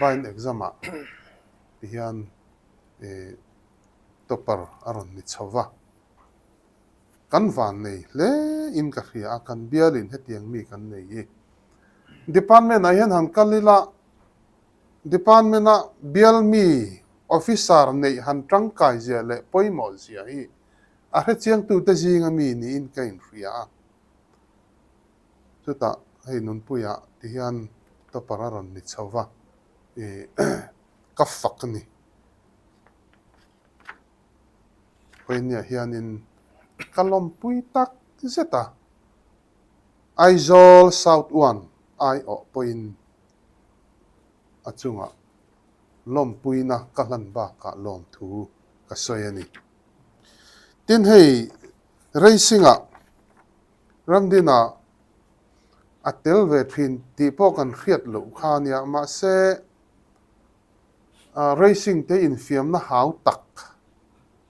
Combined Exam ah ti hian topper a rawn ni chho va. Kan van nei hle in ka hria a, kan bialin hetiang mi kan nei hi. Department ah hian han kal ila, Department a bial mi officer neih han tangkai zia leh pawimawh zia hi a hrechiangtute zinga mi niin ka inhria a. Chutah hei Nunpuia ti hian topper a rawn ni chho va, ih ka fak a ni. Vawinia hianin ka lawmpui tak zet a, Aizawl South One aiawh pawhin a chungah lawmpuina ka hlan bakah lawmthu ka sawi a ni. Tin hei racing-ah Ramdina a tel ve thin tih pawh kan hriat loh kha a nia, mahse racing te infiamna hau tak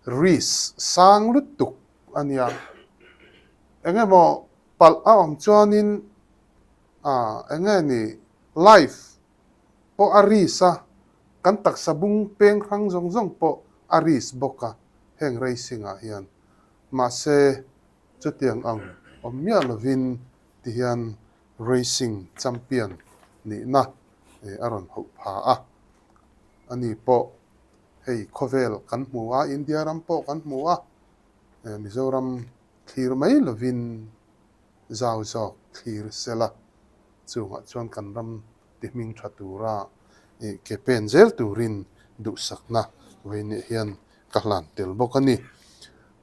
risk sang lutuk a nia. Eng emaw palh a awm chuanin eng nge ni life pawh a risk a, kan taksa bung peng hrang zawng zawng pawh a risk bawk a heng racing ah hian. Mahse chutiang ang awm miah lovin ti hian racing champion nihna a rawn hauh pha a. Ani pawh hei khawvel kan hmu a, India ram pawh kan hmu a, Mizoram thlir mai lovin zau zawk thlir sela chungah chuan kan ram ti hming tha tura ke pen zel turin duhsakna vawiinah hian ka hlan tel bawk a ni.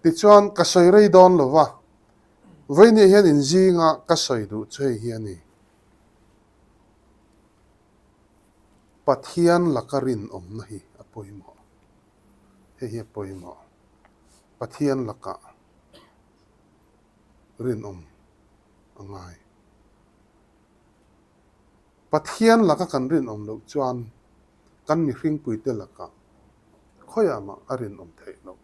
Tichuan ka sawi rei dawn lo va, vawiinah hian inzinga ka sawi duh chu hei hi a ni. Pathian laka rinawmna hi a pawimawh. Hei hi a pawimawh. Pathian lakah rinawm a ngai. Pathian laka kan rinawm loh chuan kan mihringpuite lakah khawiah mah a rinawm theih loh.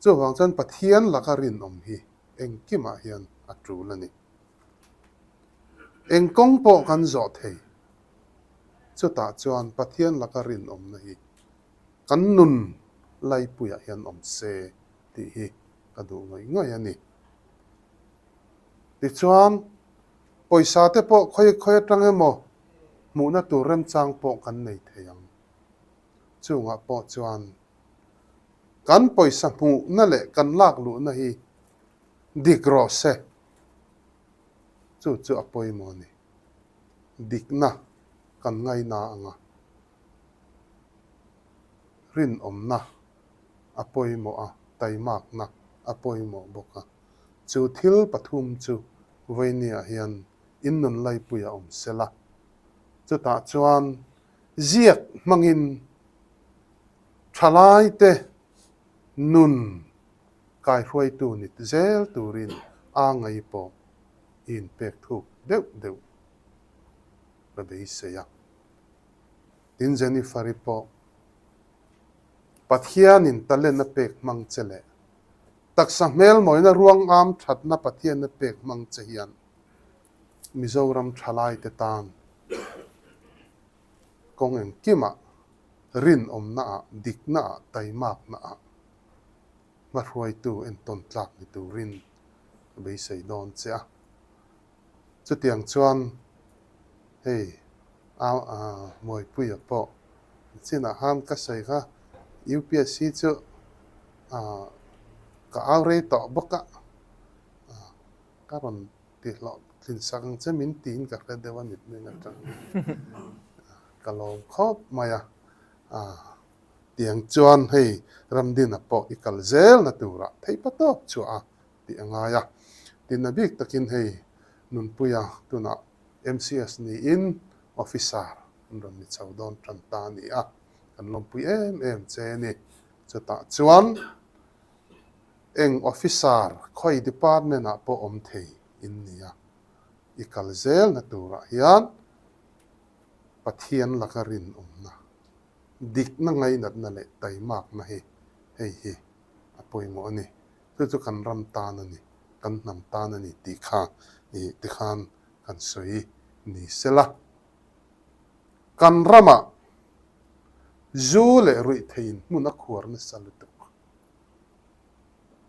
Chuvang chuan Pathian laka rinawm hi engkimah hian a tul a ni. Eng kawng pawh kan zawh thei. Chutah chuan Pathian laka rinawmna hi kan nun laipuiah hian awm se tih hi ka duh ngawih ngawih a ni. Tichuan, pawisa te pawh khawi khawi atang emaw hmuhna tur remchang pawh kan nei thei ang. Chungah pawh chuan kan pawisa hmuhna leh kan lak luhna hi dik rawh se. Chu chu a pawimawh a ni. Dikna kan ngaina ang a, rinawmna a pawimawh a, taimakna a pawimawh bawk a. Chu thil pathum chu vawinia hian in nun laipui a awm sel a. Chutah chuan ziak hmangin thalaite nun kaihruaitu ni zel turin a ngai pawh i inpek thuk deuh deuh ka beisei a. Tin Jennifer-i pawh Pathianin talent a pek hmang che leh Taksa hmelmawina ruang am thatna Pathianna pek hmang che hian Mizoram thalaite tan kawng engkimah, rinawmnaah, diknaah, taimaknaah hmahruaitu entawn tlak ni turin ka beisei dawn che a. Chutiang chuan hei a Mawipuia pawh chinah khan ka sawi kha UPSC chu ka au rei tawh bawk a, ka rawn ti hlawhtlin sak ang che min tiin ka hre deuh a mitmeng atang ka lawm khawp mai a, tiang chuan hei Ramdina pawh i kal zel na turah theih patawp chhuah a tih a ngai a. Tin a bik takin hei Nunpuia tunah MCS niin Officer an rawn ni chho dawn tan ta a ni a, kan lawmpui em em che a ni. Chutah chuan eng Officer khawi department ah pawh awm thei in ni a, i kal zelna turah hian Pathian laka rinawmna, dikna ngainatna leh taimakna hi hei hi a pawimawh a ni. Chu chu kan ram tan a ni, kan hnam tan a ni tih kha ih tikhan kan sawi ni sela. Kan ramah zu leh ruihtheiin hmun a khuar nasa lutuk.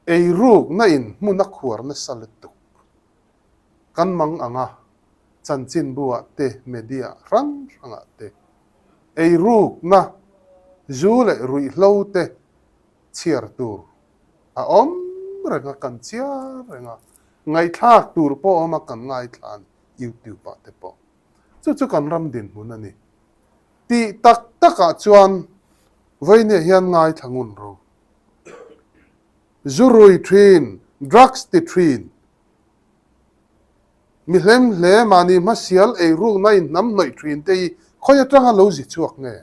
Eirukna in hmun a khuar nasa lutuk. Kan mang ang a, chanchinbu ah te, media hrang hrangah te, eirukna, zu leh ruihhlo te chhiar tur a awm reng a, kan chiar reng a, ngaihthlak tur pawh a awm a, kan ngaithla a ni, YouTube ah te pawh. Chu chu kan ram dinhmun a ni. Tih tak takah chuan Vawinia hian ngaithla ngun ro. Zu rui thin, drugs ti thin, mi hlem hle mahni hmasial eirukna inhnam hnawih thin te hi khawi atanga lo zi chhuak nge?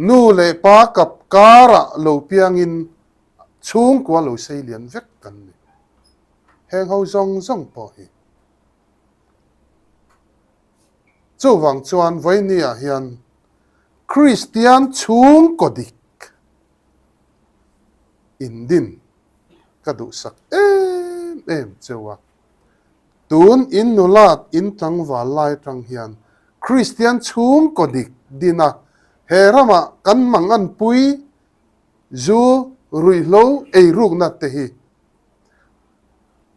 Nu leh pa kap karah lo piangin chhungkua lo sei lian vek kan ni. Heng ho zawng zawng pawh hi. Chuvang chuan vawinia hian Kristian chhungkaw dik indin ka duhsak em em cheu a. Tun in nulat in tlangval lai atang hian Kristian chhungkaw dik din a, he ramah kan manganpui zu ruihhlo eirukna te hi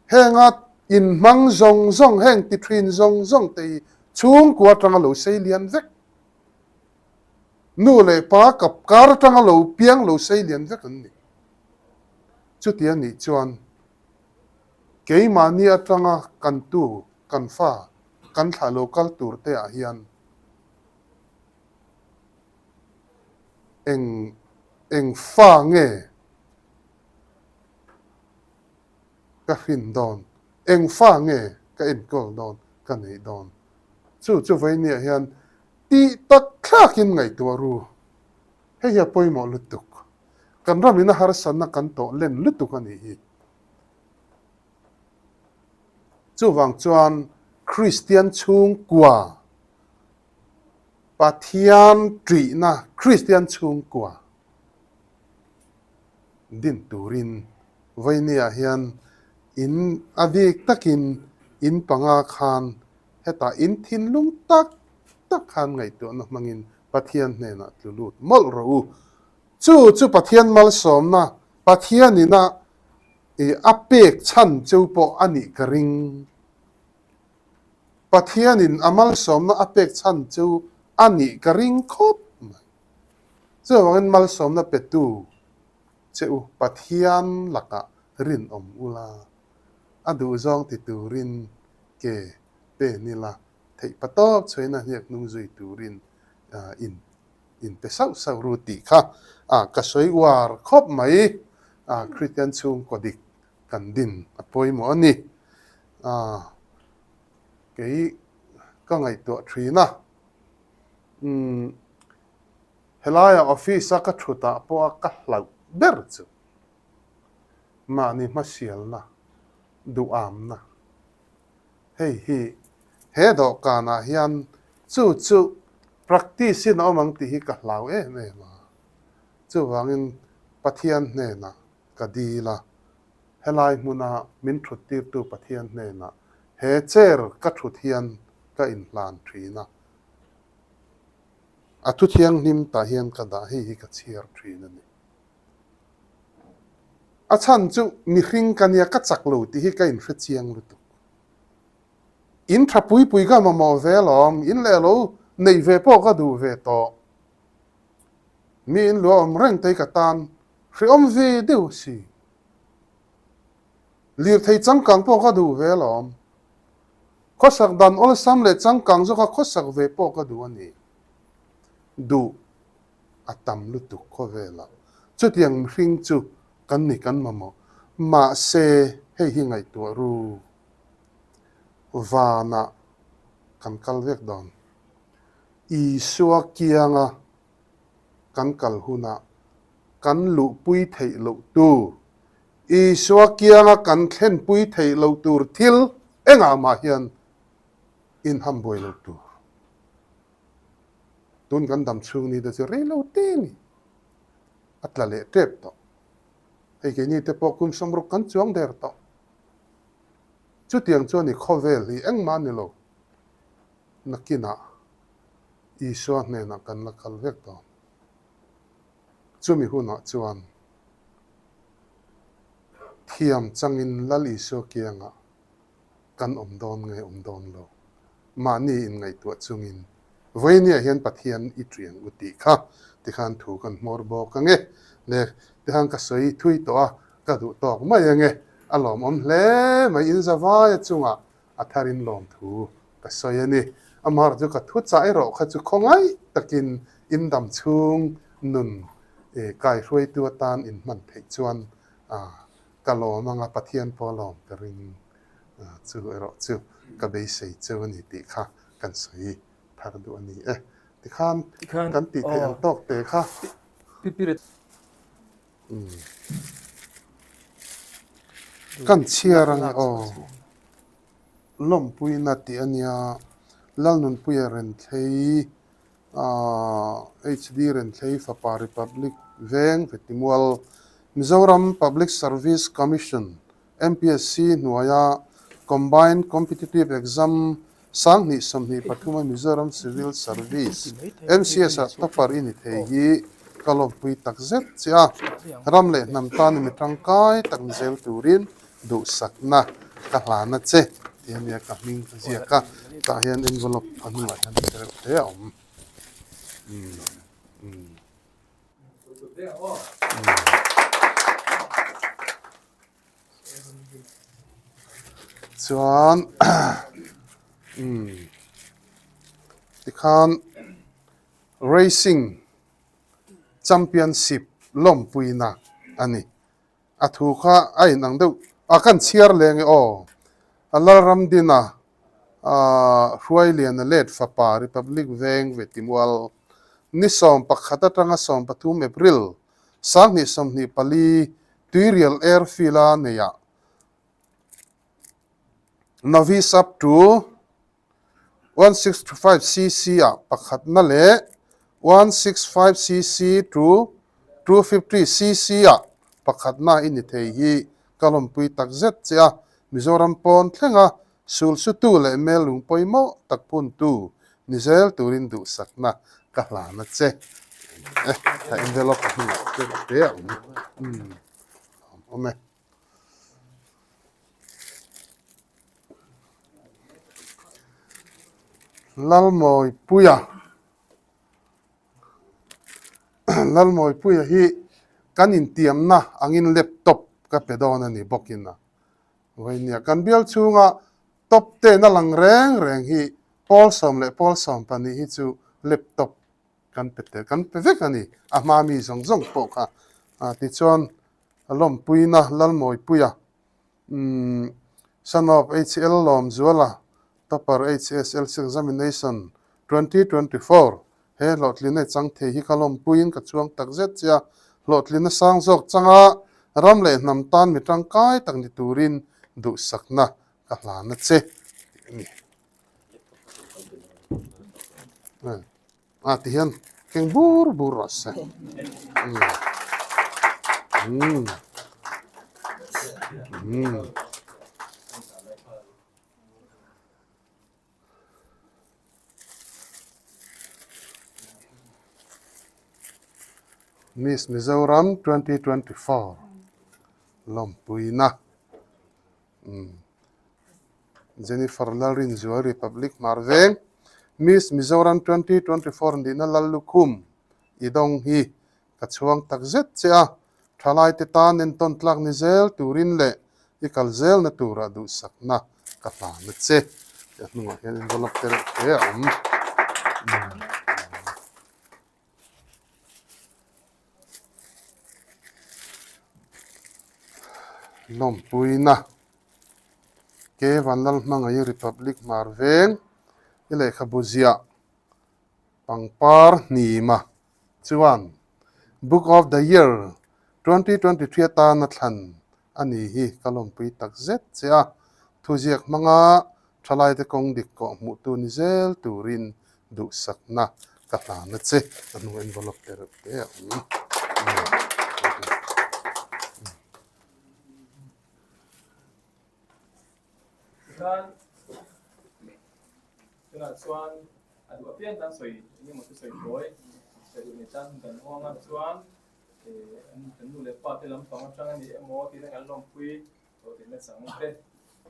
Henga inhmang zawng zawng, heng ti thin zawng zawng te hi chhungkua atanga lo sei lian vek, nu leh pa kap kar atanga lo piang lo sei lian vek an ni. Chuti a nih chuan keimahni atanga kan tu, kan fa, kan thlah lo kal tur te ah hian eng eng fa nge Ka hrin dawn, eng fa nge ka enkawl dawn, ka neih dawn? Chu chu vawinia hian tih tak thlakin ngaihtuah ru. Hei hi a pawimawh lutuk. Kan ramin a harsatna kan tawh len lutuk a nih hi. Chuvang chuan Kristian chhungkua, Pathian ṭihna Kristian chhungkua, din turin vawinia hian in a bik takin in panga khan hetah in thinlung tak tak khan ngaihtuahna hmangin Pathian hnenah tlu lut mawlh rawh u. Chu chu Pathian malsawmna, Pathianina i a pek chhan cheu pawh a nih ka ring. Pathianin a malsawmna a pek chhan cheu a nih ka ring khawp mai. Chuvangin malsawmna petu che u Pathian lakah rinawm ula, a duhzawng ti turin ke pen ila, theih patawp chhuaina hniak hnung zui turin in inpe sauh sauh ru tih kha ka sawi uar khawp mai. Kristian chhungkaw dik kan din a pawimawh a ni. Kei ka ngaihtuah thin a. Umm helaia office a ka thut ah pawh a ka hlauh ber chu mahni hmasialna duhamna hei hi he dawhkan ah hian chu chu practice in a awm ang tih hi ka hlau em em a, chuvangin Pathian hnenah ka dil a, helai hmuna min thut tirtu Pathian hnenah he chair ka thut hian ka inhlan thin a. A thu thianghlim tah hian ka dah hei hi ka chhiar thin a ni. A chhan chu mihring ka nia ka chak lo tih hi ka inhre chiang lutuk. In tha pui pui ka mamawh ve alawm, in leh lo neih ve pawh ka duh ve tawh. Mi in luah awm reng te hi ka tan hrehawm ve deuh si. Lirthei changkang pawh ka duh ve alawm. Khawsak dan awlsam leh changkang zawka khawsak ve pawh ka duh a ni. Duh a tam lutuk khawvelah. Chutiang mihring chu kan ni kan mamawh. Mahse, hei hi ngaihtuah ru. Vanah kan kal vek dawn. Isua kianga kan kal hunah kan luhpui theih loh tur Isua kianga kan thlenpui theih lo tur thil engah mah hian inham buai lo tur. Tun kan dam chhung ni te chu rei lo te ni. A tla leh tep tawh. Hei keini te pawh kum 60 kan chuang der tawh. Chutiang chuan i khawvel hi engmah a ni lo. Nakinah Isua hnenah kan la kal vek dawn. Chumi hunah chuan thiam changin Lal Isua kiangah kan awm dawn nge awm dawn lo. Mahni inngaihtuah chungin Vawinia hian Pathian i ṭiang u tih kha tikhan thu kan hmawr bawk ange. Le tikhan ka sawi thui tawh a, ka duh tawk mai ange. A lawmawm hle mai inzavaia chungah a tharin lawmthu ka sawi a ni. Amaherawhchu chu ka thu chah erawh kha chu khawngaih takin in dam chhung nun kaihruaitu atan in hman theih chuan ka lawm anga Pathian pawh a lawm ka ring chu erawh chu ka beisei cheu a ni tih kha kan sawi thar duh a ni e. Tikhan kan tih theih ang tawk te kha. Kan chhiar ang aw. Lawmpuina tih a nia. Lalnunpuia Renthlei HD Renthlei fapa Republic Veng Vetimual Mizoram Public Service Commission MPSC hnuaia Combined Competitive Exam 2023 a Mizoram Civil Service, MCS, ah topper i ni thei hi ka lawmpui tak zet che a, ram leh hnam tan i mi tangkai tak ni zel turin duhsakna ka hlan a che tih a nia ka hming ka ziak a, tah hian envelope a hnungah hian tel hle a awm. Chuan umm tikhan racing championship lawmpuina a ni. A thu kha a inang deuh a kan chhiar leng e aw. A Lalramdina ahh Hruailiana let fapa Republic Veng Vetimual ni 11 atanga 13 April 2024 Tuirial Airfield a neih ah Novice up to 165 cc ah pakhatna leh 165 cc to 250 cc ah pakhatna i ni thei hi ka lawmpui tak zet che a, Mizoram pawn thlenga sulsutu leh mel lung pawimawh tak phuntu ni zel turin duhsakna ka hlan a che. E, envelope a hnungah te a awm. Umm, awm e. Lalmawipuia Lalmawipuia hi kan intiamna angin laptop ka pe dawn a ni bawkin a vawinia kan bial chhunga top ten a lang reng reng hi pawl sawm leh pawl sawm pahnih hi chu laptop kan pe tel kan pe vek a ni a hma mi zawng zawng pawh kha tichuan A lawmpuina Lalmawipuia, umm, son of HL Lawmzuala, Topper HSLC Examination 2024, he hlawhtlina i chang thei hi ka lawmpuiin ka chuang tak zet che a, hlawhtlina sang zawk changa ram leh hnam tan mi tangkai tak ni turin duhsakna ka hlan a che tih a ni. A ti hian keng bur bur rawh se. Umm. Umm. Miss Mizoram 2024 lawmpuina. Umm. Jennifer Lalrinzual Republic Hmar Veng, Miss Mizoram 2024 nihna Lallukhum i dawng hi ka chhuang tak zet che a, thalaite tan entawn tlak ni zel turin leh i kal zelna turah duhsakna ka hlan a che. Tih a hnungah hian envelope te reuh te a awm. Lawmpuina Ke Vanlalhmangaih Republic Hmar Veng i lehkhabu ziah pangpar hnima chuan Book of the Year 2023 atana thlan a ni hi ka lawmpui tak zet che a, thuziak hmanga thalaite kawng dik kawh hmuhtu ni zel turin duhsakna ka hlan a che. A hnu envelope te reuh te a awm. Tunah chuan a duh apiang tan sawi eng emaw chu sawi tawi, sawi duh nei tan kan huang a chuan kan nu leh pa te lampang atang a ni emaw tiin kan lawmpui tawh tihna chang te.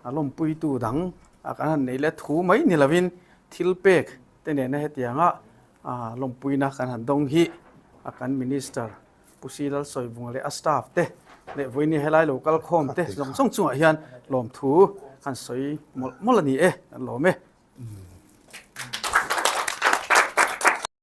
A lawmpuitu dang a kan han neih leh thu mai ni lovin thil pek te nena hetianga lawmpuina kan han dawng hi a kan Minister Pu Si Lalsawivunga leh a staff te leh vawiin helai lo kal khawm te zawng zawng chungah hian lawmthu han sawi mawlh mawlh a ni e, kan lawm e.